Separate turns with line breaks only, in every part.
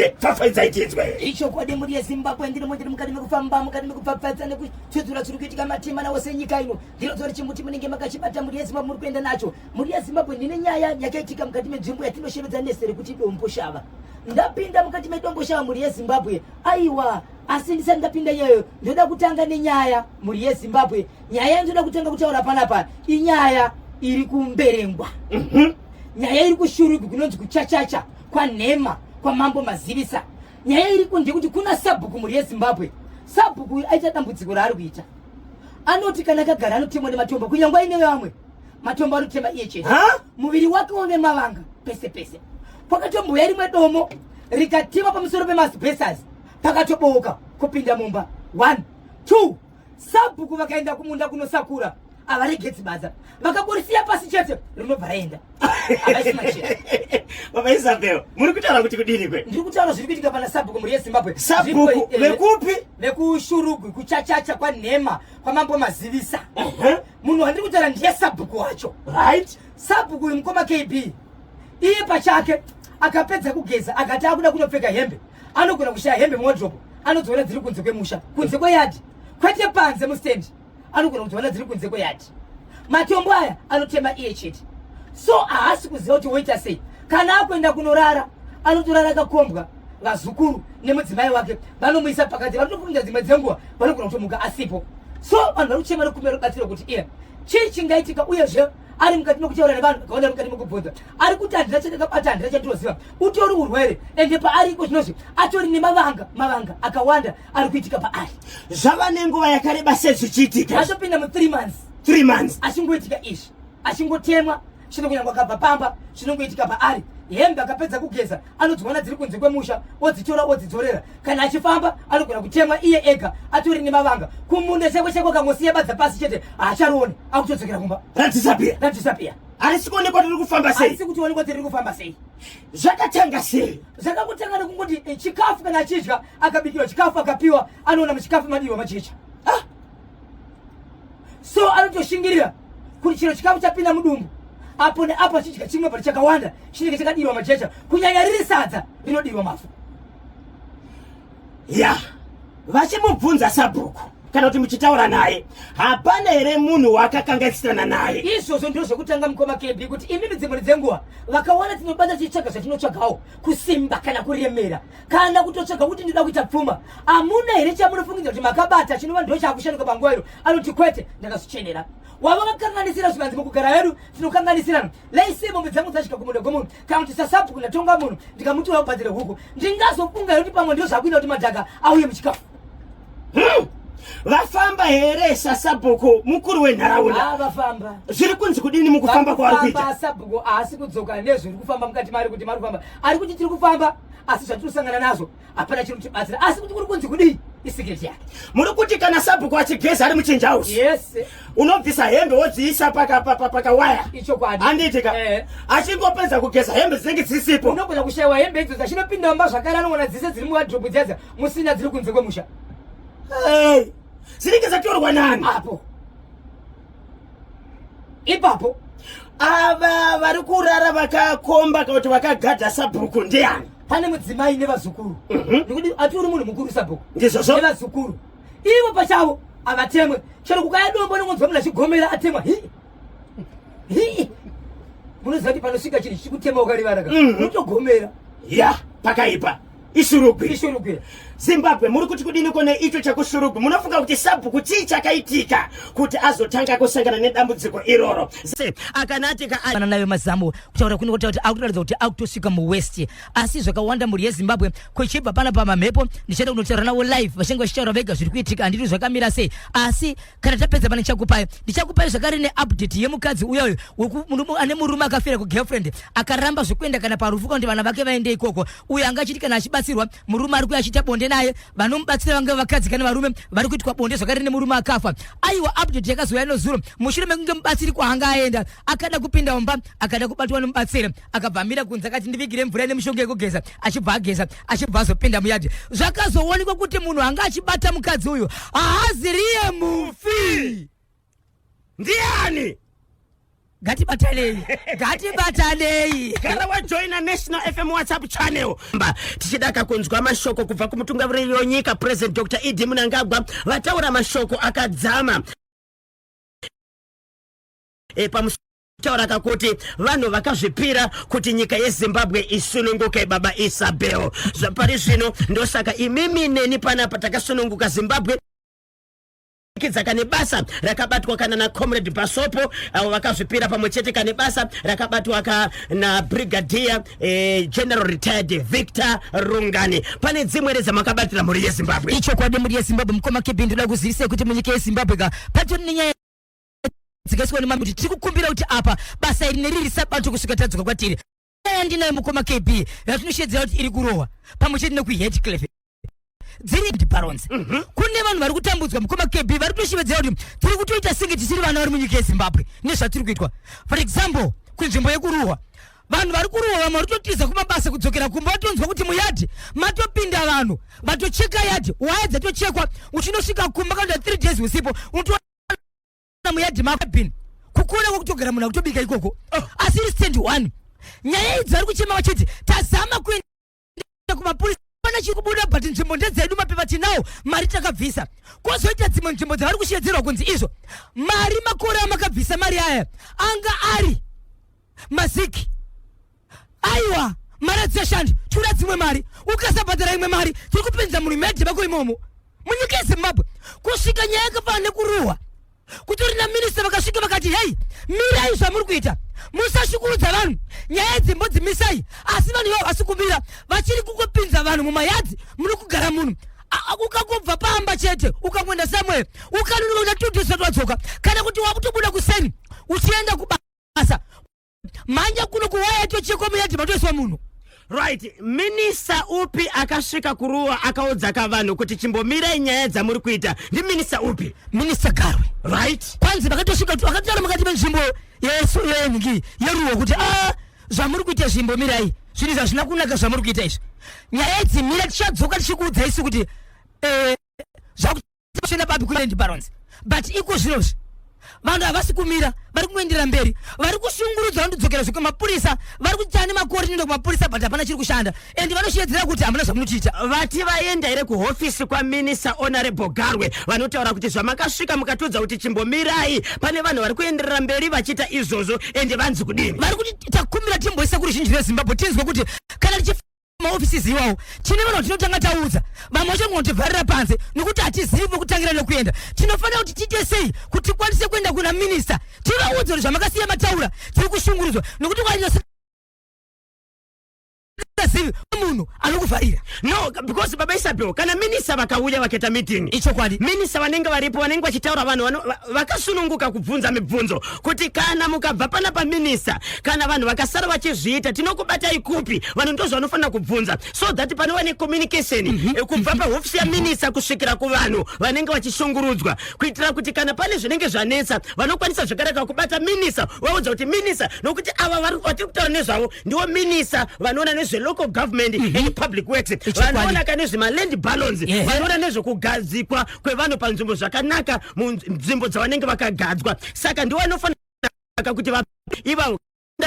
Pfapfaidzai tinzwe.
Ichokwadi mhuri yeZimbabwe ndiri mundiri mukati mekufamba mukati mekupfapfaidza nekutsudzura zviri kuitika matima ose enyika ino. Ndinoziva kuti chimuti munenge makachibata mhuri yeZimbabwe muri kuenda nacho. Mhuri yeZimbabwe ndine nyaya yakaitika mukati menzvimbo yatinoshevedza nezita rekuti Domboshava. Ndapinda mukati meDomboshava mhuri yeZimbabwe. Aiwa, asi ndisati ndapinda iyoyo ndoda kutanga nenyaya mhuri yeZimbabwe. Nyaya yandinoda kutanga kutaura panapa inyaya iri kumberengwa. Nyaya iri kuShurugwi kunonzi kuchachacha kwanhema kwamambo Mazivisa. Nyaya iriko ndeyekuti kuna sabhuku mhuri yeZimbabwe. Sabhuku uyu aita dambudziko raari kuita. Anoti kana akagara anotemwa nematombo kunyange aine vamwe matombo anotema iye chete. Muviri wake wove mavanga pese pese. Kwakatombouya rimwe domo rikatema pamusoro pemasbesas pakatobooka kupinda mumba. 1 2 Sabhuku vakaenda kumunda kunosakura havaregedzi badza, vakakurisiya pasi chete rinobva raenda. Havaisi machira.
Baba Isabel, muri kutaura kuti kudini kwe?
Ndiri kutaura zviri kuitika pana sabhuku mhuri yeZimbabwe.
Sabhuku vekupi?
VekuShurugwi, kuchachacha kwaNhema, kwaMambo Mazivisa. Munhu wandiri kutaura ndiye sabhuku wacho.
Right?
Sabhuku uyu mukoma KB, iye pachake akapedza kugeza akati akuda kunopfeka hembe, anogona kushaya hembe muwardrobe, anodziona dziri kunze kwemusha, kunze kweyadhi, kwete panze mustendi, anogona kudziona dziri kunze kweyadhi. Matombo aya anotema iye chete, so haasi kuziva kuti woita sei. Kana akuenda kunorara anotorara akakombwa, vazukuru nemudzimai wake vanomuisa pakati, vanotofunga dzimwe dzenguva vanogona kutomuka asipo. So vanhu vari kuchema nekukumbira rubatsiro kuti iye chii chingaitika, uyezve ari mukati mekutaura nevanhu vakawanda, ari mukati mekubvunza, ari kuti handina chandakabata, handina chandinoziva, utori urwere, ende paari iko zvinozvi atori nemavanga, mavanga akawanda ari kuitika paari.
Zvava nenguva yakareba sei zvichiitika?
Atopinda mu 3 months.
3 months
achingoitika izvi, achingotemwa chino, kunyange akabva pamba chinongoitika paari. Hembe akapedza kugeza anodziwana dziri kunze kwemusha, odzitora odzidzorera. Kana achifamba anogona kutemwa iye ega, atori nemavanga. Kumunda chako chako akangosiya badza pasi chete haacharioni, akutodzokera kumba.
Radisappear.
Radisappear.
Harisi kuonekwa riri kufamba sei?
Harisi kuonekwa kuti riri kufamba sei.
Zvakatanga sei?
Zvakangotanga nekungoti chikafu kana achidya, akabikirwa chikafu akapiwa, anoona muchikafu madirwa majecha. So anotoshingirira kuti chiro chikafu chapinda mudumbu, apo neapo achidya chimwe but chakawanda chinenge chakadirwa majecha, kunyanya riri sadza rinodirwa mavhu.
Ya, vachimubvunza sabhuku kana kuti muchitaura naye, hapana here munhu wakakanganisirana naye?
Izvozvo ndiro zvekutanga mukoma KB, kuti imi midzimuri dzenguva vakawanda tinobata tichitsvaga zvatinotsvagawo, kusimba kana kuremera kana kutotsvaga kuti ndinoda kuita pfuma. Hamuna here chamunofungidza kuti makabata chinova ndo chakushanduka panguva ino? Anoti kwete, ndakazvichenera. Wava vakanganisira zvikanzi mukugara yedu tinokanganisirana. Laise mombe dzangu dzasvika kumunda kwemunhu, kana kuti sasabhuku ndatonga munhu ndikamutora kubhadhira huku, ndingazofunga here kuti pamwe ndo zvakuita kuti madhaka auye muchikafu?
Vafamba here sasabhuku mukuru wenharaunda?
Vafamba.
Zviri kunzi kudini mukufamba kwavari kuita?
Sabhuku haasi kudzoka nezviri kufamba mukati mari kuti mari kufamba, ari kuti tiri kufamba asi zvatinosangana nazvo hapana chiri kutibatsira, asi kuti kuri kunzi kudii isikireti yake.
Muri kuti kana sabhuku achigeza ari muchinja house?
Yes.
Unobvisa hembe wodziisa pakawaya.
Ichokwadi.
Handiitika? Achingopedza kugeza hembe dzinenge dzisipo.
Unogona kushayiwa hembe idzodzo, achinopinda mumba zvakare anoona dzese dziri muwadhobhu dzedza musina, dziri kunze kwemusha.
Hey, dzinenge dzatorwa nani?
Apo ipapo.
Ava vari kurara vakakomba kana kuti vakagadha sabhuku ndiani?
Pane mudzimai nevazukuru, nekuti ati uri munhu mukuru sabhuku.
Ndizvozvo.
Nevazukuru ivo pachavo avatemwe, chero kukaya dombo nongonzwa munhu achigomera atemwa hi hi. Munoziva kuti panosvika chinhu chichikutema ukarivara ka, unotogomera.
Ya, pakaipa. Ishurugwi.
Ishurugwi.
Zimbabwe, muri kuti kudini kone icho chekuShurugwi? Munofunga kuti sabhuku chii chakaitika kuti azotanga kusangana nedambudziko iroro? Akanatika
ana nayo mazamu kutaura kuno kuti akutoratidza kuti akutosvika muwest, asi zvakawanda mhuri yeZimbabwe kuchibva pana pamamhepo ndichaenda kunotaura navo live, vachinge vachitaura vega zviri kuitika, handiti zvakamira sei. Asi kana tapedza pane ndichakupai ndichakupai zvakare neupdate yemukadzi uyoyo ane murume akafira kugirlfriend, akaramba zvekuenda kana parufu kana kuti vana vake vaende ikoko. Uyo anga achiti kana achibatsirwa murume ari kuya achiita bonde naye, vanomubatsira vange vakadzi kana varume vari kuitwa bonde zvakare nemurume akafa. Aiwa, update yakazouya nozuro mushure mekunge mubatsiri kwaanga aenda akada kupinda mumba, akada kubatwa nemubatsiri, akabva amira kunze akati ndivigire mvura nemishonga yekugeza, achibva ageza, achibva azopinda muyadhi. Zvakazoonekwa kuti munhu anga achibata mukadzi uyu haaziriye mufi.
Ndiani?
Ngatibatanei, ngatibatanei.
Gara wajoina National FM WhatsApp channel. Mba tichidaka kunzwa mashoko kubva kumutungamiriri wenyika President Dr. ED Mnangagwa vataura mashoko akadzama pamusoro kakuti vanhu vakazvipira kuti nyika yeZimbabwe isununguke. Baba Isabel, zvapari zvino ndosaka imimi neni panapa takasununguka Zimbabwe dzaka nebasa rakabatwa kana naComrade Basopo avo vakazvipira pamwe chete kane basa rakabatwa ka naBrigadier General Retired Victor Rungani. Pane dzimwe redzamakabatira mhuri yeZimbabwe?
Ichokwadi, mhuri yeZimbabwe. Mukoma KB, ndoda kuzivisai kuti munyika yeZimbabwe ka patori nenyaya dzikaiswa nemamwe kuti tiri kukumbira kuti apa basa iri neriri risabatwe kusvika tadzoka kwatiri. Nyaya ndinayo, mukoma KB, yatinoshedzera kuti iri kurohwa pamwe chete nekuHatcliffe dziri barons. Kune vanhu vari kutambudzwa, mukoma KB, vari kutoshevedzera kuti tiri kutoita senge tisiri vana vari munyika yeZimbabwe nezvatiri kuitwa. For example, kunzvimbo yekuRuwa, vanhu vari kuRuwa vamwe vari kutotiza kumabasa kudzokera kumba, vatonzwa kuti muyadhi matopinda vanhu, vatocheka yadhi, waya dzatochekwa. Uchinosvika kumba kana 3 days usipo, unotoona muyadhi mako bin kukura kwekutogara munhu akutobika ikoko. Asi iri stand one. Nyaya idzi vari kuchema vachiti tazama kuenda kumapurisa, pana chiri kubuda, but nzvimbo ndedzedu, mapepa tinawo, mari takabvisa. Kwozoita dzimwe nzvimbo dzavari kushedzerwa kunzi izvo mari, makore amakabvisa mari aya anga ari maziki. Aiwa, mari hadzichashandi, tura dzimwe mari, ukasabhadhara imwe mari tiri kupinza munhu muyadhi mako imomo. Munyika yeZimbabwe kusvika nyaya yakafanana nekuRuwa, kutori naminista vakasvika vakati, "Hei, mirai zvamuri kuita, musashukurudza vanhu, nyaya dzimbodzimisai." Asi vanhu ivavo vasi kumira, vachiri kungopinza vanhu mumayadzi muri kugara munhu. Ukangobva pamba chete, ukangoenda somewhere, ukanonoka kuita 2 days usati wadzoka, kana kuti wakutobuda kuseni uchienda kubasa, mhanya kuno kuwaya tochekwa, muyadhi matoiswa munhu.
Right, minista upi akasvika kuRuwa akaudza kavanhu kuti chimbomirai nyaya dzamuri kuita? Ndiminista upi?
Minista Garwe. Kwanzi vakatosvika vakataura mukati menzvimbo yenhingi yeRuwa kuti a zvamuri kuita zvimbomirai, zvinhu izvi hazvina kunaka zvamuri kuita izvi, nyaya idzi mira, tichadzoka tichikuudzai isu kuti zvakushanda papi kuland barons. But iko zvinozvi vanhu havasi kumira, vari kungoenderera mberi, vari kushungurudza, vanotodzokera zvekumapurisa, vari kuti tane makore tinoenda kumapurisa, but hapana chiri kushanda, and vanoshedzera kuti hamuna zvamunotiita.
Vati vaenda here kuhofisi kwaminista Honorable Garwe vanotaura kuti zvamakasvika mukatiudza kuti chimbomirai, pane vanhu vari kuenderera mberi vachiita izvozvo, ende vanzi kudini?
Vari kuti takumbira timboisa kuruzhinji rweZimbabwe tinzwe kuti kana tichi maoffices iwawo tine vanhu vatinotanga taudza, vamwe vacho ngotivharira panze nekuti hatizivi pokutangira nekuenda. Tinofanira kuti tiite sei kuti tikwanise kuenda kuna minista tivaudze kuti zvamakasiya mataura, tiri kushungurudzwa, nekuti kwanyasizivi munhu anokuvharira.
No, because Baba Isabel, kana minista vakauya vakaita meeting,
Ichokwadi.
Minista vanenge varipo, vanenge vachitaura, vanhu vakasununguka kubvunza mibvunzo kuti kana mukabva pana paminista, kana vanhu vakasara vachizviita, tinokubatai kupi? Vanhu ndo zvavanofanira kubvunza so that panova necommunication kubva pahofisi yaminista kusvikira kuvanhu vanenge vachishungurudzwa, kuitira kuti kana pane zvinenge zvanetsa vanokwanisa zvakanaka kubata minista, vaudza kuti minista, nokuti ava vatiri kutaura nezvavo ndiwo minista vanoona nezvelocal government and public works, vanoona ka nezvemaland barons, vanoona nezvekugadzikwa kwevanhu panzvimbo zvakanaka munzvimbo dzavanenge vakagadzwa. Saka ndiwo vanofanira kuti ivavo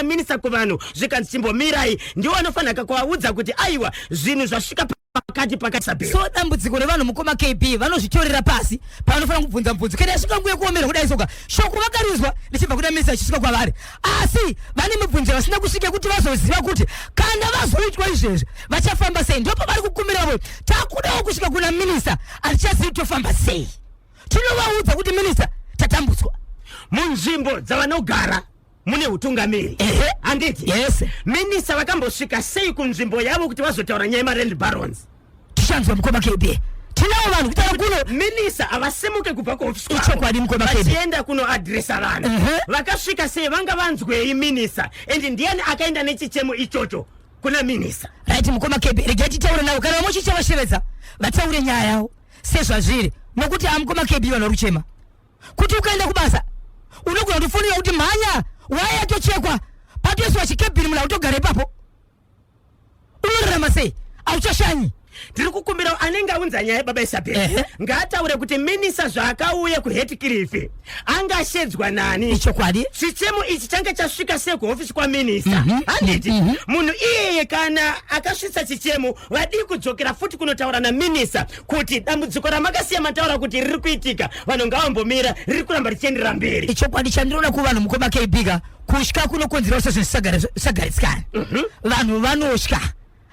minista kuvanhu zvikanzi chimbomirai, ndiwo vanofanira kuvaudza kuti aiwa, zvinhu zvasvika pakati pakati Sabel.
So dambudziko revanhu, mukoma KB, vanozvitorera pasi pavanofanira kubvunza mubvunzo. Kana yasvika nguva yekuomera kudai soka, shoko vakarinzwa richibva kuna minista richisvika kwavari, asi vane mibvunzo vasina kusvika kuti vazoziva kuti kana vazoitwa izvezvi vachafamba sei. Ndipo pavari kukumbira vo, takudawo kusvika kuna minista, hatichazivi tofamba sei, tinovaudza kuti minista tatambudzwa.
Munzvimbo dzavanogara mune utungamiri, handiti?
Yes.
Minista vakambosvika sei kunzvimbo yavo kuti vazotaura nyaya yemaland barons?
Tichanzwa, mukoma KB, tinavo vanhu kutaura kuno.
Minista havasimuke kubva kuofisi kwavo
Ichokwadi, mukoma KB.
vachienda kunoadresa vanhu. Vakasvika sei? Vanga vanzwei minista? And ndiani akaenda nechichemo ichocho kuna minista?
Right, mukoma KB, regai titaure navo. Kana vamwe chichavashevedza vataure nyaya yavo sezvazviri, nokuti amukoma KB, vanhu vari kuchema kuti ukaenda kubasa unogona kutofonera kuti mhanya, waya yatochekwa, patoiswa chikebhini, munhu autogara ipapo. Unorarama sei? Hauchashanyi.
Tiri kukumbira anenge aunza nyaya, baba Isabel, ngaataure kuti minista zvaakauya kuHatcliffe angashedzwa nani.
Ichokwadi.
Chichemo ichi change chasvika sei kuhofisi kwaminista, handiti? Munhu iyeye kana akasvitsa chichemo, vadii kudzokera futi kunotaura naminista kuti dambudziko ramakasiya mataura kuti riri kuitika, vanhu ngavambomira, riri kuramba richienderera mberi?
Ichokwadi. Chandinoona kuvanhu, mukoma KB, kutya kunokonzera kuti zvinhu zvisagaritsikana. Vanhu vanotya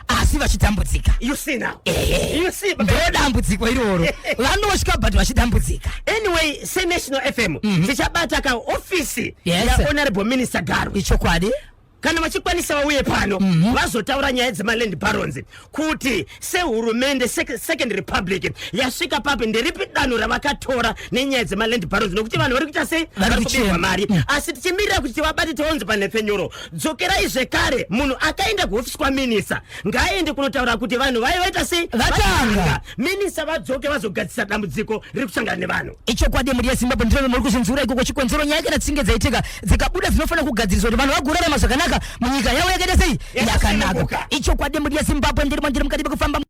asi vachitambudzika.
You see now? You see, baba?
Ndo dambudziko iroro, vanotya but vachitambudzika.
Anyway, seNational FM tichabata kaofisi yaHonorable Minister Garwe. Kana vachikwanisa, vauye pano vazotaura nyaya dzemaland barons, kuti sehurumende Second Republic yasvika papi, nderipi danho ravakatora nenyaya dzemaland barons, nokuti vanhu vari kuita sei?
Vari
Vari kubirwa
kuchema.
mari. Asi tichimirira kuti tivabate, tionzi panhepfenyuro, dzokerai zvekare. Munhu akaenda kuhofisi kwaminista ngaaende kunotaura kuti vanhu vai vaita sei?
Vatanga.
Minista vadzoke vazogadzisa dambudziko riri kusangana nevanhu.
Ichokwadi. Mhuri yeZimbabwe, ndinove muri kuzvinzura ikoko. Chikonzero, nyaya kana dzinge dzaitika dzikabuda, dzinofanira kugadziriswa kuti vanhu vagorarama zvakanaka munyika yavo yakaita sei? Yakanaka.
Yakasununguka.
Ichokwadi. Mhuri yeZimbabwe, ndirimo, ndiri mukati mekufamba,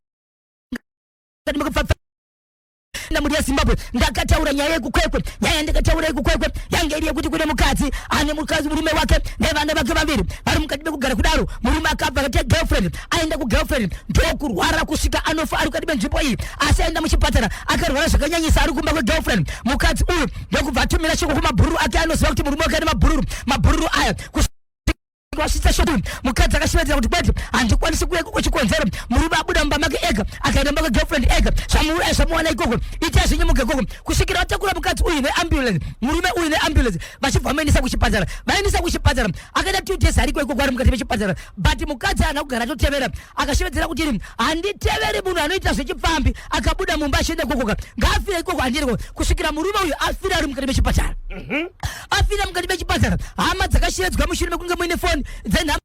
mukati mekufamba mhuri yeZimbabwe. Ndakataura nyaya yekuKwekwe. Nyaya yandakataura yekuKwekwe yange iri yekuti kune mukadzi ane mukadzi, murume wake nevana vake vaviri. Vari mukati mekugara kudaro, murume akabva akaita girlfriend, aenda kugirlfriend, ndokurwara kusvika anofa ari mukati menzvimbo iyi. Asi aenda muchipatara, akarwara zvakanyanyisa ari kumba kwegirlfriend. Mukadzi uyu ndokubva atumira shoko kumabhururu ake. Anoziva kuti murume wake ane mabhururu. Mabhururu aya wasvitsa shoko, mukadzi akashevedzera kuti, "Kwete, handikwanisi kuuya ikoko. Chikonzero, murume abuda mumba make ega, akaenda mumba kwegirlfriend ega. Zvamuuraya zvamuwana ikoko, itai zvenyu muge ikoko." Kusvikira vatakura mukadzi uyu neambulance, murume uyu neambulance, vachibva vamuendesa kuchipatara. Vaendesa kuchipatara, akaita 2 days ariko ikoko, ari mukati mechipatara. But mukadzi haana kugara atotevera, akashevedzera kuti, "Handiteveri munhu anoita zvechipfambi akabuda mumba achienda ikokoka. Ngaafire ikoko, handiereko." Kusvikira murume uyu afira ari mukati mechipatara. Afira mukati mechipatara, hama dzakashevedzwa mushure mekunge muine foni dzenhamba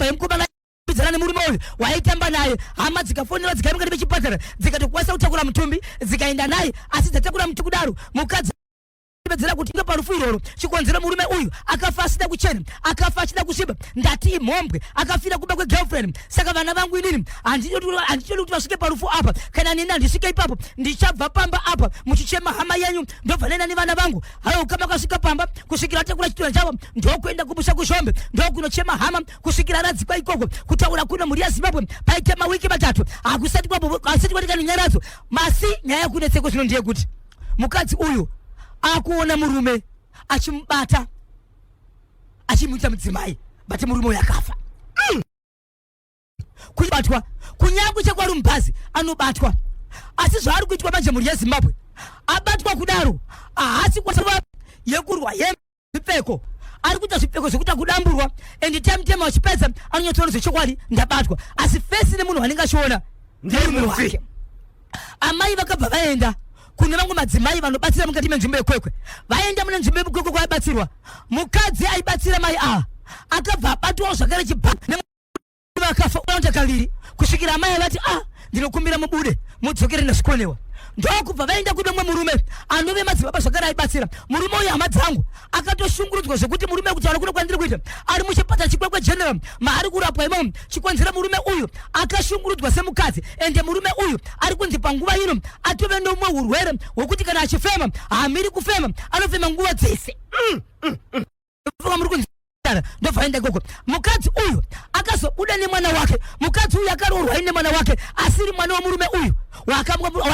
yemukomana dzana nemurume uyu waitamba naye. Hama dzikafonera, dzikauya mukati mechipatara, dzikatokwanisa kutakura mutumbi, dzikaenda naye. Asi dzatakura mutumbi kudaro, mukadzi bedzera kuti inge parufu iroro, chikonzero, murume uyu akafa asina kuchena, akafa achida kusviba. Ndati imhombwe, akafira kumba kwegirlfriend. Saka vana vangu inini handitodi kuti vasvike parufu apa. Kana nini handisvike ipapo, ndichabva pamba apa muchichema hama yenyu. Ndobva nena nevana vangu. Hayo ukama kasvika pamba kusvikira atakura chitunha chavo, ndokuenda kumusha kuZhombe, ndokunochema hama kusvikira aradzikwa ikoko. Kutaura kuno, mhuri yaZimbabwe, paite mawiki 3 hakusati kwatika nenyaradzo. Masi nyaya yakunetseko zvino ndeyekuti mukadzi uyu akuona murume achimubata, achimuita mudzimai, but murume uyu akafa. Kubatwa kunyange chekwari mubhazi anobatwa, asi zvaari kuitwa manje, mhuri yeZimbabwe, abatwa kudaro haasi kuva yekurwa yezvipfeko. Ari kuita zvipfeko zvekuita kudamburwa, and time time vachipedza anonyatsoona zvechokwadi ndabatwa, asi face nemunhu wanenge achiona
ndiye
mufi
wake.
Amai vakabva vaenda kune vamwe madzimai vanobatsira mukati menzvimbo yeKwekwe. Vaenda mune nzvimbo yeKwekwe kwaibatsirwa, mukadzi aibatsira mai ava akabva abatwawo zvakare chibha vakafa unoita kaviri, kusvikira amai vati, "Ah, ndinokumbira mubude mudzokere nezvikonewa." Ndokubva vaenda kune mumwe murume anove madzibaba zvakare aibatsira. Murume uyu, hama dzangu, akatoshungurudzwa zvekuti murume, kutaura kuno kwandiri kuita, ari muchipatara chiKwekwe General maari kurapwa imomo. Chikonzero, murume uyu akashungurudzwa semukadzi, ende murume uyu ari kunzi panguva ino atove nomumwe urwere hwekuti kana achifema haamiri kufema, anofema nguva dzese. Muri kunzi ndobva aenda ikoko. Mukadzi uyu akazobuda nemwana wake. Mukadzi uyu akaroorwa aine mwana wake asiri mwana wemurume uyu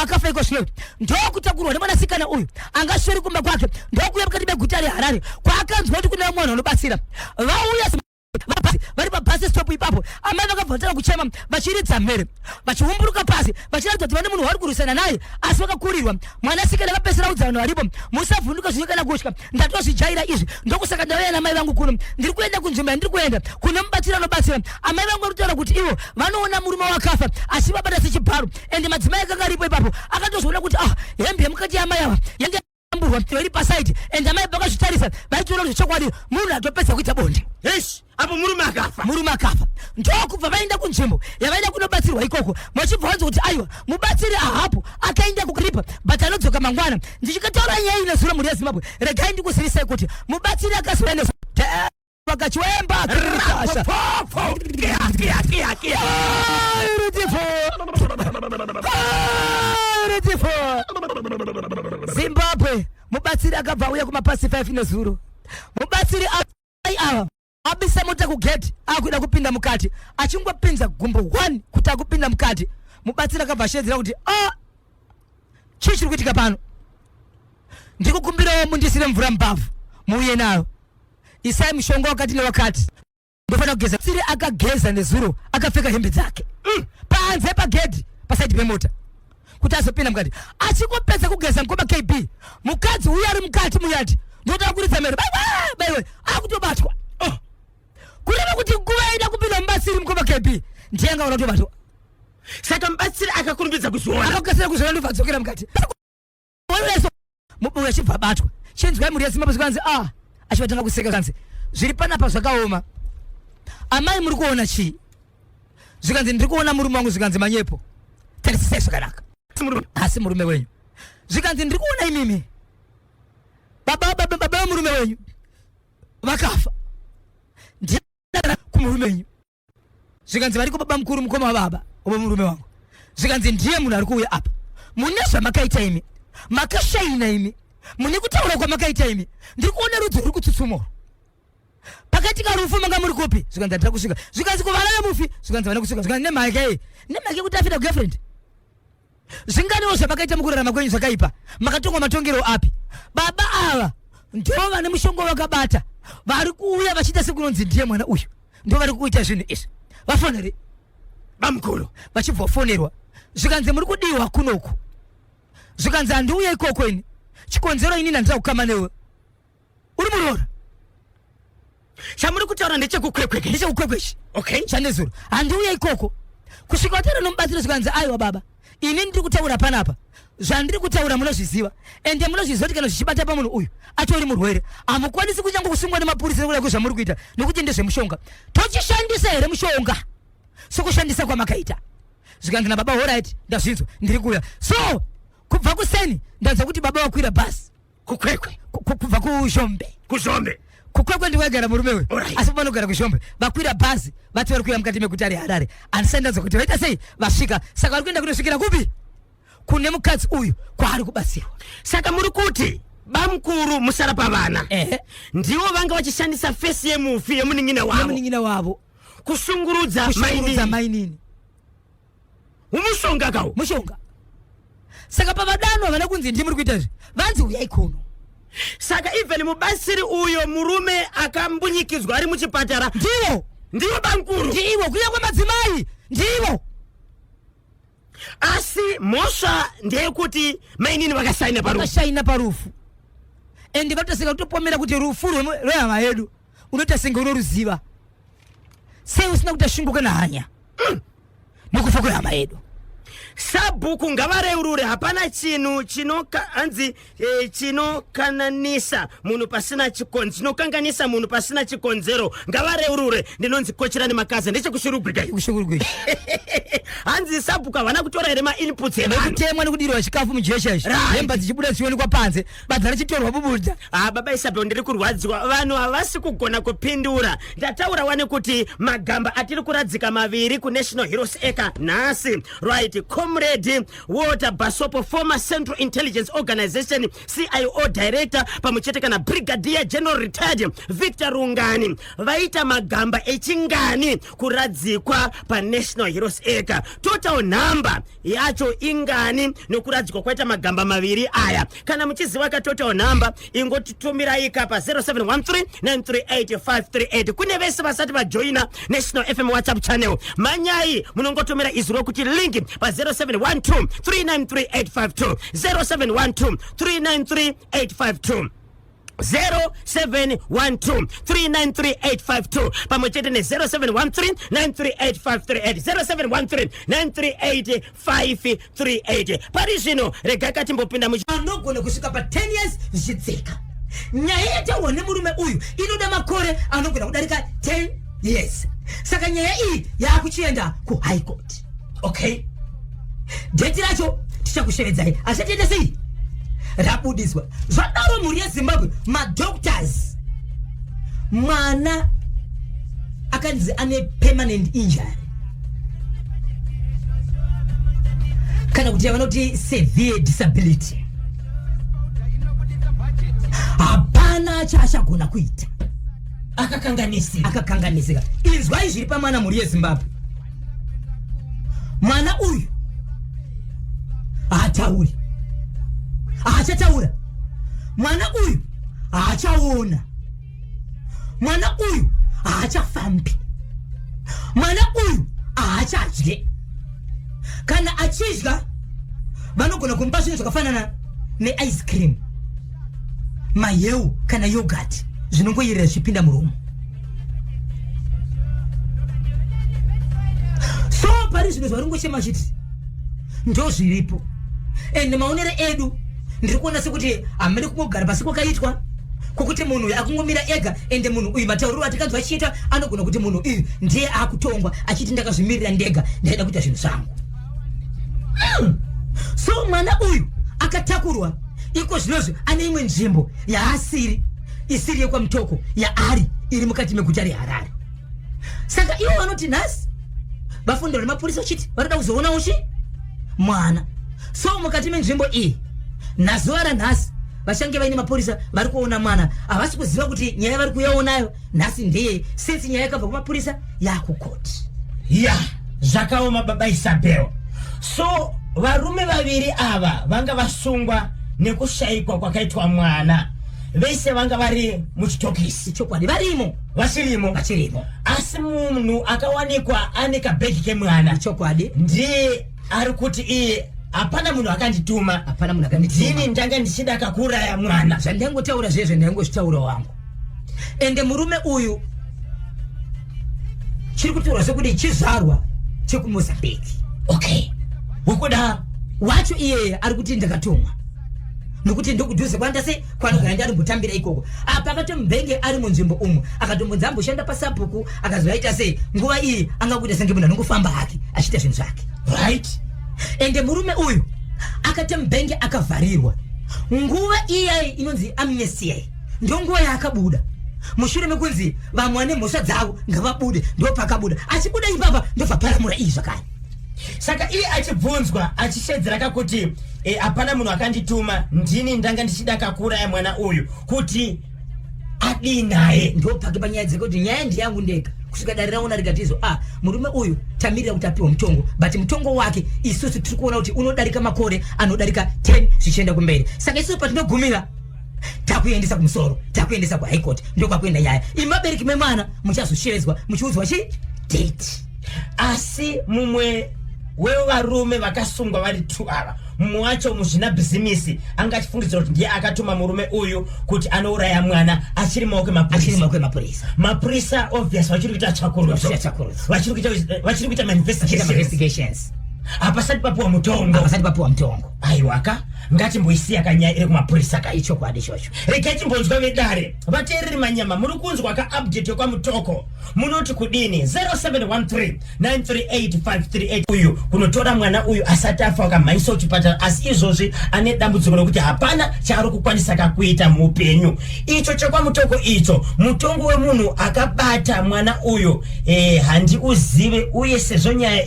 wakafa iko zvino. Ndokutakurwa nemwanasikana uyu angasveri kumba kwake, ndokuuya mukati meguta reHarare kwaakanzwa kuti kune vamwe vanhu vanobatsira. Vauya vari pabus stop ipapo, amai vakabva vatanga kuchema vachiridza mhere, vachiumburuka pasi, vachiratidza kuti vane munhu wavari kurwisana naye, asi vakakurirwa. Mwanasikana akapedzisira audza vanhu varipo, "Musavhunduka zvino kana kutya, ndatozvijaira izvi. Ndokusaka ndauya namai vangu kuno. Ndiri kuenda kunzvimbo yandiri kuenda kune mubatsiri anobatsira." Amai vangu vari kutaura kuti ivo vanoona murume wakafa achivabata sechibharo, ende madzimai akanga aripo ipapo akatozoona kuti, ah, hembe yemukati yamai ava yange yamburwa, iri pasaidi, ende amai vakazvitarisa, vaitoona kuti zvechokwadi munhu atopedza kuita bonde.
Eish, apo murume akafa.
Murume akafa. Ndokubva vaenda kunzvimbo yavaida kunobatsirwa ikoko, vachibva vanzwa kuti aiwa, mubatsiri ahapo, akaenda kukripa, but anodzoka mangwana. Ndichikataura nyaya iyi nezuro, mhuri yeZimbabwe, regai ndikuzivisai kuti mubatsiri akazouya nezuro vakachiwemba
Kia, kia, kia, kia.
Beautiful. Mubatsiri akabva auya kumapasi 5 nezuro. Mubatsiri ai ava abisa mota kugate, akuda kupinda mukati, achingopinza gumbo 1 kuti akupinda mukati, mubatsiri akabva ashedzera kuti a ah, chii chiri kuitika pano? Ndikukumbirawo mundisire mvura mubhavhu, muuye nayo, isai mushonga wakati newakati, ndofanira kugeza. Siri akageza nezuro akapfeka hembe dzake panze pagedhi pasaidi pemota kuti azopinda mukati. Achingopedza kugeza, mukoma KB, mukadzi uyu ari mukati muyati ndoda kuridza mero, baiwe baiwe, akutobatwa. Oh. Kureva kuti nguva yaida kupinda mubatsiri, mukoma KB, ndiye anga kutobatwa.
Saka mubatsiri akakurumidza kuzviona.
Akakasira kuzviona, ndobva adzokera mukati. Mubuya achibva abatwa. Chinzwai, mhuri yeZimbabwe, zvikanzi a ah, achivatanga kuseka, kanzi zviri panapa zvakaoma. Amai, muri kuona chii? Zvikanzi ndiri kuona murume wangu. Zvikanzi manyepo, tarisisai zvakanaka, asi murume wenyu. Zvikanzi ndiri kuona imimi baba baba baba vemurume wenyu vakafa, ndiye kumurume wenyu. Zvikanzi variko baba mukuru, mukoma wababa wemurume wangu. Zvikanzi ndiye munhu ari kuuya apa. Mune zvamakaita imi, makashaina imi, mune kutaura kwamakaita imi. Ndiri kuona rudzi ruri kutsutsumura. Pakaitika rufu manga muri kupi? Zvikanzi handina kusvika. Zvikanzi kuvana vemufi? Zvikanzi havana kusvika. Zvikanzi nemhaka yei? Nemhaka yekuti afita girlfriend. Zvinganiwo zvamakaita mukurarama kwenyu zvakaipa? Makatongwa matongero api? Baba ava ndo vane mushonga vakabata, vari kuuya vachiita sekunonzi ndiye mwana uyu, ndo vari kuita zvinhu izvi. Vafonere
bamukuru.
Vachibva vafonerwa, zvikanzi muri kudiwa kunoku. Zvikanzi handiuye ikoko ini, chikonzero inini handina kukama newe, uri muroora.
Chamuri kutaura ndechekuKwekwe?
NdechekuKwekwe ichi.
Okay.
Chanezuro handiuye ikoko kusvika wataura nomubatsiro. Zvikanzi aiwa baba, ini ndiri kutaura panapa, zvandiri kutaura munozviziva, ende munozviziva kuti kana zvichibata pamunhu uyu atori murwere, hamukwanisi kunyange kusungwa nemapurisa nekuda kwezvamuri kuita, nekuti ndezvemushonga. Tochishandisa here mushonga sokushandisa kwamakaita? Zvikanzi nababa, alright, ndazvinzwa, ndiri kuuya. So kubva kuseni ndanzwa kuti baba vakwira bhasi.
KuKwekwe?
Kubva kuZhombe.
KuZhombe.
KuKwekwe ndikwagara murume uyu, asi vanogara kuZhombe. Vakwira bhazi, vati vari kuuya mukati meguta reHarare. Handisati ndanzwa kuti vaita sei vasvika. Saka vari kuenda kunosvikira kupi? Kune mukadzi uyu kwaari kubatsirwa.
Saka muri kuti bamukuru musara pavana
Ehe.
ndivo vanga vachishandisa face yemufi, yemunin'ina wavo,
nemunin'ina wavo,
kushungurudza
kushungurudza
mainini?
Mainini.
Umushonga kawo.
Mushonga. Saka pavadano havana kunzi ndimuri kuita izvi, vanzi uyai kuno.
Saka even mubatsiri uyo, murume akambunyikidzwa ari muchipatara,
Ndivo.
Ndivo bamukuru?
Ndivo, kuya kwemadzimai ndivo.
Asi mhosva ndeyekuti mainini vakasaina parufu.
Vakashaina parufu, ende vatoseka kutopomera kuti rufu rwehama yedu unoita senge unoruziva, sei usina kuita shungu kana hanya nekufa kwehama yedu?
Sabhuku ngavareurure, hapana chinhu chinoka hanzi chinokananisa munhu pasina chikonzero, chinokanganisa munhu pasina chikonzero. Ngavareurure. Ndinonzi Kochirani Makaza, ndechekuShurugwi.
KuShurugwi.
Hanzi sabhuku havana kutora here mainputs evanhu?
Nekutemwa nekudirwa chikafu mujecha izvi, hemba dzichibuda dzichionekwa panze, badza richitorwa bubuda.
Ah, baba Isabel, ndiri kurwadziwa, vanhu havasi kugona kupindura. Ndataura wani kuti magamba atiri kuradzika maviri kuNational Heroes Acre nhasi. Right, Comrade Walter Basopo, former Central Intelligence Organization, CIO director, pamwe chete kana Brigadier General retired Victor Rungani, vaita magamba echingani kuradzikwa paNational Heroes Acre? Total number yacho ingani nokuradzikwa kwaita magamba maviri aya? Kana muchiziva ka total number, ingotitumirai ka pa 0713 938 538. Kune vese vasati vajoina National FM WhatsApp channel, manyai munongotumira izwi rokuti link pa 0712 393 852, 0712 393 852, 0712 393852, pamwe chete ne0713 938538, 0713 938538. Pari zvino regai katimbopinda mu
Anogona kusvika pa10 years zvichidzika. Nyaya yataurwa nemurume uyu inoda makore anogona kudarika 10 years. Saka nyaya iyi yaakuchienda kuHigh Court.
Okay.
Date racho tichakushevedzai, asi tiende sei rabudiswa. Zvadaro, mhuri yeZimbabwe, madoctors, mwana akanzi ane permanent injury, kana kuti yavanoti severe disability. Haana chaachagona kuita.
Akakanganisika.
Akakanganisika. Inzwai zviri pamwana, mhuri yeZimbabwe. Mwana uyu haatauri, haachataura. Mwana uyu haachaona. Mwana uyu haachafambi. Mwana uyu haachadye. Kana achidya vanogona kumupa zvinhu zvakafanana neice cream, maheu kana yogurt zvinongoyerera zvichipinda muromo. So pari zvino zvari kungochema chiti ndo zviripo. And maonero edu ndiri kuona sekuti hamene kungogara pasi kwakaitwa kwokuti munhu uyu akungomira ega. Ende munhu uyu matauriro atikanzwa achiita anogona kuti munhu uyu ndiye akutongwa achiti ndakazvimirira ndega, ndaida kuita zvinhu zvangu. So mwana uyu akatakurwa iko zvinozvi ane imwe nzvimbo yaasiri, isiri yekwaMutoko yaari, iri mukati meguta reHarare. Saka ivo vanoti nhasi vafundira nemapurisa vachiti vanoda kuzoonawo chi mwana. So mukati menzvimbo iyi nazuva ranhasi vachange vaine mapurisa vari kuona mwana. Havasi kuziva kuti nyaya vari kuyaonayo nhasi ndeyei, since nyaya yakabva kumapurisa yakukoti.
Ya, zvakaoma, baba Isabel. So varume vaviri ava vanga vasungwa nekushayikwa kwakaitwa mwana, vese vanga vari muchitokisi?
Chokwadi, varimo.
Vachirimo?
Vachirimo.
Asi munhu akawanikwa ane kabhegi kemwana
Chokwadi.
ndiye ari kuti iye hapana munhu akandituma.
Hapana munhu akandituma.
Ndini ndanga ndichida kakuuraya mwana.
Zvandangotaura zvezve, ndaingozvitaura wangu. Ende murume uyu chiri kutaurwa sekuti chizvarwa chekuMozambique.
Okay, wekuda
wacho iyeye ari kuti ndakatumwa nokuti ndokudhuze kwanda se kwanogara, ndi arimbotambira ikoko. Apa akatombenge ari munzvimbo umu, akatombonzi amboshanda pasabhuku, akazoaita sei nguva iyi angakuita senge munhu anongofamba hake achiita zvinhu zvake. Ende murume uyu akatembenge akavharirwa nguva iyai inonzi amnesty yai, ndo nguva yaakabuda mushure mekunzi vamwe vane mhosva dzavo ngavabude. Ndo pakabuda. Achibuda ipapa ndobva paramura iyi zvakare.
Saka iye achibvunzwa achishedzera kakuti hapana munhu akandituma, ndini ndanga ndichida kakuuraya mwana uyu kuti adii naye.
Ndo pake panyaya dzekuti nyaya ndiyangu ndega, kusvika dare raona rikati izvo, ah, murume uyu tamirira kuti apiwe mutongo, but mutongo wake isusu tiri kuona kuti unodarika makore anodarika 10 zvichienda kumberi. Saka isusu patinogumira takuendesa kumusoro, takuendesa kuHigh Court, ndokwakuenda nyaya. Imi vabereki memwana muchazoshevedzwa muchiudzwa chi date.
Asi mumwe wevarume vakasungwa vari two ava, mumwe wacho muzvinabhizimisi anga achifungidzira kuti ndiye akatuma murume uyu kuti anouraya mwana, achiri maoko
achiri
emapurisa.
Maoko emapurisa.
Mapurisa obvious vachiri kuita tsvakurudzo.
Vachiita tsvakurudzo.
Vachiri kuita
Vachiita
mainvestigations.
Investigations.
Hapasati papiwa mutongo.
Hapasati papiwa mutongo.
Aiwaka, ngatimboisiya kanyaya iri kumapurisa kai.
Ichokwadi ichocho.
Regai timbonzwa vedare. Vateereri manyama, muri kunzwa kaupdate yekwaMutoko, munoti kudini? 0713 938 538. Uyu kunotora mwana uyu asati afa akamhanyiswa kuchipatara, asi izvozvi ane dambudziko rekuti hapana chaari kukwanisa kakuita muupenyu. Icho chekwaMutoko icho, mutongo wemunhu akabata mwana uyu handiuzive, uye sezvo nyaya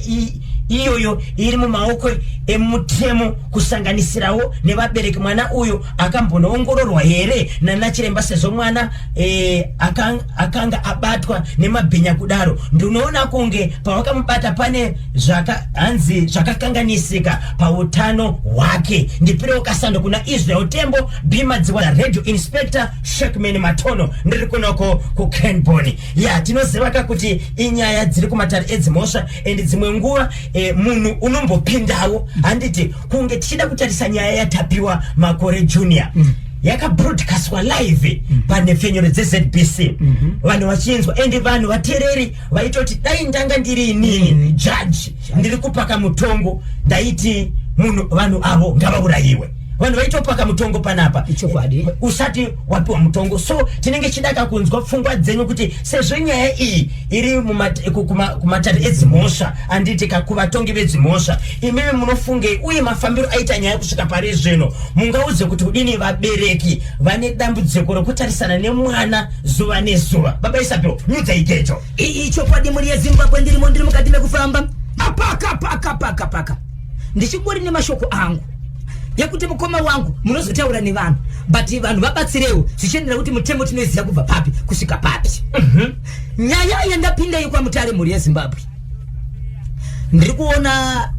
iyoyo iri mumaoko emutemo kusanganisirawo nevabereki, mwana uyu akambonoongororwa here nanachiremba sezvo mwana akanga abatwa nemabhinya kudaro? Ndinoona kunge pavakamubata pane zvaka hanzi zvakakanganisika pautano hwake. Ndipirewo kasando kuna Israel Tembo Bhimadziwa, Radio Inspector Shekman Matono. Ndiri kunoko kuCranborne. Ya, tinoziva ka kuti inyaya dziri kumatare edzimhosva, and dzimwe nguva munhu unombopindawo, handiti? Kunge tichida kutarisa nyaya yaTapiwa Makore Junior yakabroadcastwa live panhepfenyuro dzeZBC, vanhu vachinzwa, and vanhu vateereri vaitoti dai ndanga ndiri inini judge ndiri kupaka mutongo, ndaiti munhu vanhu avo ngavaurayiwe. Vanhu vaitopaka mutongo panapa
Ichokwadi.
Usati wapiwa mutongo. So tinenge chidaka kunzwa pfungwa dzenyu kuti sezvo nyaya iyi iri kumatare edzimhosva, handiti ka, kuvatongi vedzimhosva, imimi munofungei? Uye mafambiro aita nyaya kusvika pari zvino, mungaudze kuti kudini vabereki vane dambudziko rokutarisana nemwana zuva nezuva? Baba Isabel, nyudza ikecho.
Ichokwadi, mhuri yeZimbabwe, ndirimo, ndiri mukati mekufamba apaka paka paka paka, ndichingori nemashoko angu yekuti mukoma wangu munozotaura nevanhu. But vanhu vabatsirewo zvichiendera kuti mutemo tinoiziva kubva papi kusvika papi. Nyaya yandapinda yekwaMutare, mhuri yeZimbabwe, ndiri kuona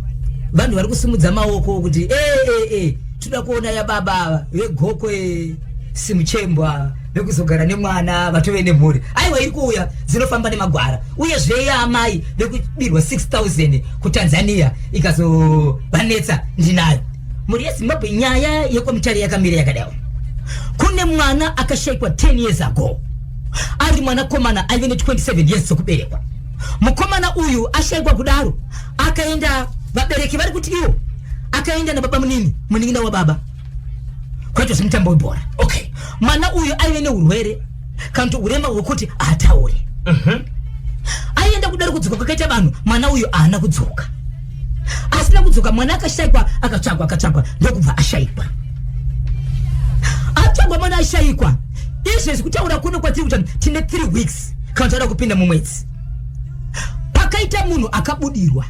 vanhu vari kusimudza maoko kuti e toda kuona yababa veGokwe Simuchembwa vekuzogara nemwana vatove nemhuri. Aiwa, iri kuuya, dzinofamba nemagwara. Uyezve yaamai vekubirwa 6000 kuTanzania ikazovanetsa, ndinayo. Mhuri yeZimbabwe, nyaya yekwaMutare yakamira yakadai. Kune mwana akashayikwa 10 years ago, ari mwanakomana aive ne27 years dzekuberekwa. Mukomana uyu ashayikwa kudaro, akaenda, vabereki vari kuti iwo akaenda nababa munini, munin'ina wababa, kwaitwa zvemutambo webhora. Mwana uyu aive neurwere kana kuti urema hwekuti haatauri. Aienda kudaro, kudzoka kwakaita vanhu, mwana uyu haana kudzoka. Asina kudzoka, mwana akashayikwa, akatsvagwa, akatsvagwa, ndokubva ashayikwa. Atsvagwa, mwana ashayikwa. Izvezvi kutaura kuno kwatiri kuti tine 3 weeks kana tauda kupinda mumwedzi. Pakaita munhu akabudirwa,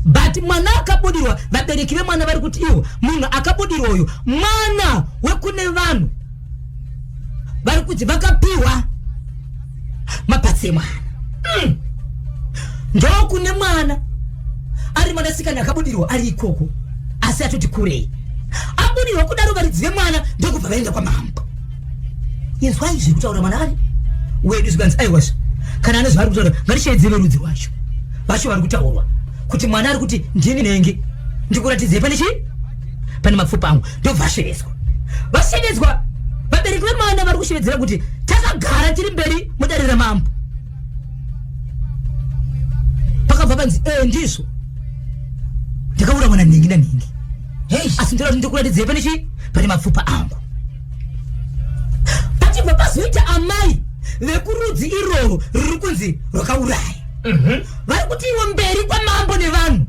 but mwana akabudirwa, vabereki vemwana vari kuti iwo munhu akabudirwa uyu mwana wekune vanhu vari kuti vakapiwa maparts emwana. Ndokune mwana ari mwanasikana akabudirwa ari ikoko, asi atoti kurei. Abudirwa kudaro, varidzi vemwana ndokubva vaenda kwamambo. Inzwai zviri kutaura mwana ari wedu. Zvikanzi, aiwazve, kana ane zvaari kutaura, ngatishaidze verudzi rwacho vacho vari kutaurwa kuti mwana ari kuti ndini nenge ndikuratidzei pane chii, pane mapfupa angu. Ndobva ashevedzwa. Vashevedzwa, vabereki vemwana vari kushevedzera kuti takagara tiri mberi mudare ramambo. Pakabva panzi, e, ndizvo, ndakaura mwana nhingi nanhingi, asi ndoda kuti ndikuratidzei pane chii, pane mapfupa angu. Pachibva pazoita amai vekurudzi iroro riri kunzi rwakauraya. Vari kuti ivo mberi kwamambo nevanhu,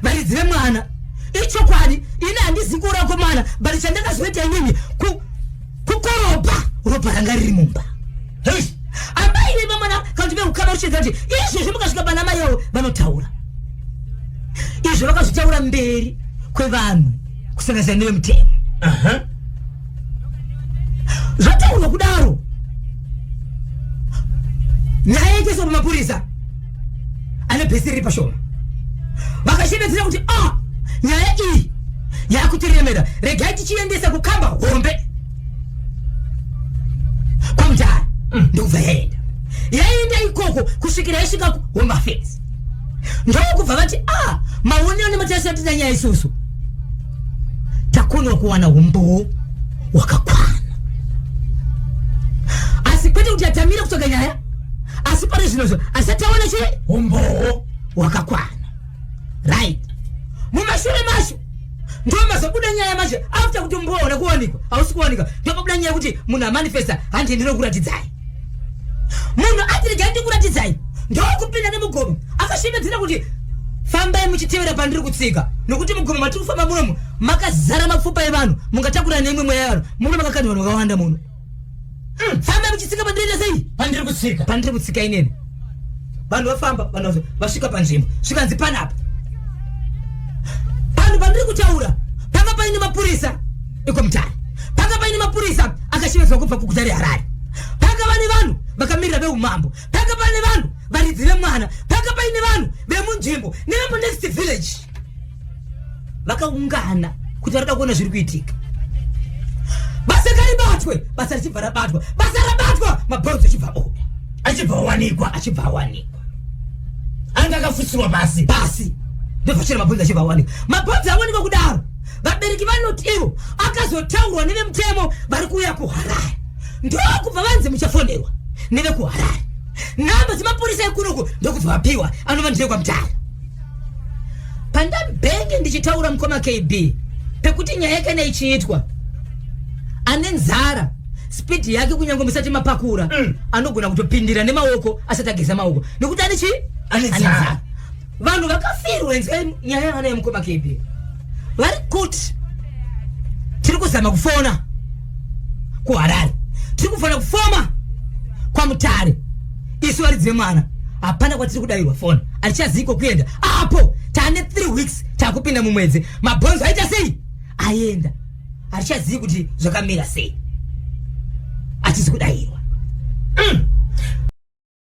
varidzi vemwana, ichokwadi, ini handizi kuuraya kwemwana, but chandakazoita inini kukoropa ropa ranga riri mumba. Amai vemamwana kana kuti veukama ruchiedza kuti izvezvi mukasvika pana mai avo vanotaura izvo, vakazvitaura mberi kwevanhu kusanganisira nevemutemo. Zvataurwa kudaro, nyaya yaiteswa pamapurisa ane bhesi riri pashoma. Vakashevedzera kuti a nyaya iyi yakutiremera, regai tichiendesa kukamba hombe kwaMutare. Ndokubva yaenda, yaenda ikoko kusvikira yasvika kuHome Affairs. Ndokubva vati, a maonero nematarisa atina nyaya, isusu takonwa kuwana umbowo hwakakwana, asi kwete kuti atamira kutsvaga nyaya, asi pari zvinozvo asati taona che
umbowo
hwakakwana. Right, mumashure macho ndo mazobuda nyaya manje, after kuti umbowo hauna kuwanikwa, hausi kuwanikwa, ndopabuda nyaya yekuti munhu amanifesta, handi ndinokuratidzai. Munhu ati, regai ndikuratidzai, ndokupinda nemugomo, akashevedzera kuti, fambai muchitevera pandiri kutsika, nokuti mugomo matiri kufamba munomu makazara mapfupa evanhu, mungatakura neimwe mweya yevanhu muno, makakandwa vanhu vakawanda muno. Fambai muchitsika pandiriita sei?
Pandiri kutsika.
Pandiri kutsika inene. Vanhu vafamba, vanhu vasvika panzvimbo, svikanzi panapa panhu pandiri kutaura panga paine mapurisa ekwaMutare, panga paine mapurisa akashevedzwa kubva kuguta reHarare, panga pane vanhu vakamirira veumambo, panga pane vanhu varidzi vemwana, panga paine vanhu vemunzvimbo nevemunext village vakaungana kuti varida kuona zviri kuitika. Basa ngaribatwe, basa richibva rabatwa. Basa rabatwa, mabhonzo achibva oda.
Achibva awanikwa.
Achibva awanikwa.
Anga akafusirwa pasi.
Pasi, ndobva mabhonzo achibva awanikwa. Mabhonzo awanikwa kudaro, vabereki vanoti ivo akazotaurwa nevemutemo vari kuuya kuHarare, ndokubva vanzi muchafonerwa nevekuHarare. Nhamba dzemapurisa ekunoku ndokubva vapiwa, anova ndeyekwaMutare. Pandabhenge ndichitaura, mukoma KB, pekuti nyaya kana ichiitwa, ane nzara speed yake, kunyange musati mapakura, anogona kutopindira nemaoko asati ageza maoko, nekuti ane chii?
Ane nzara.
Vanhu vakafirwa, inzwai nyaya yavana yemukoma KB, vari kuti tiri kuzama kufona kuHarare, tiri kufona kufoma kwaMutare, isu varidzi vemwana hapana kwatiri kudayirwa foni, hatichazii kwekuenda. Apo taane 3 weeks, takupinda mumwedzi, mabhonzo aita sei? Aenda. Hatichazivi kuti zvakamira sei, hatisi kudayirwa.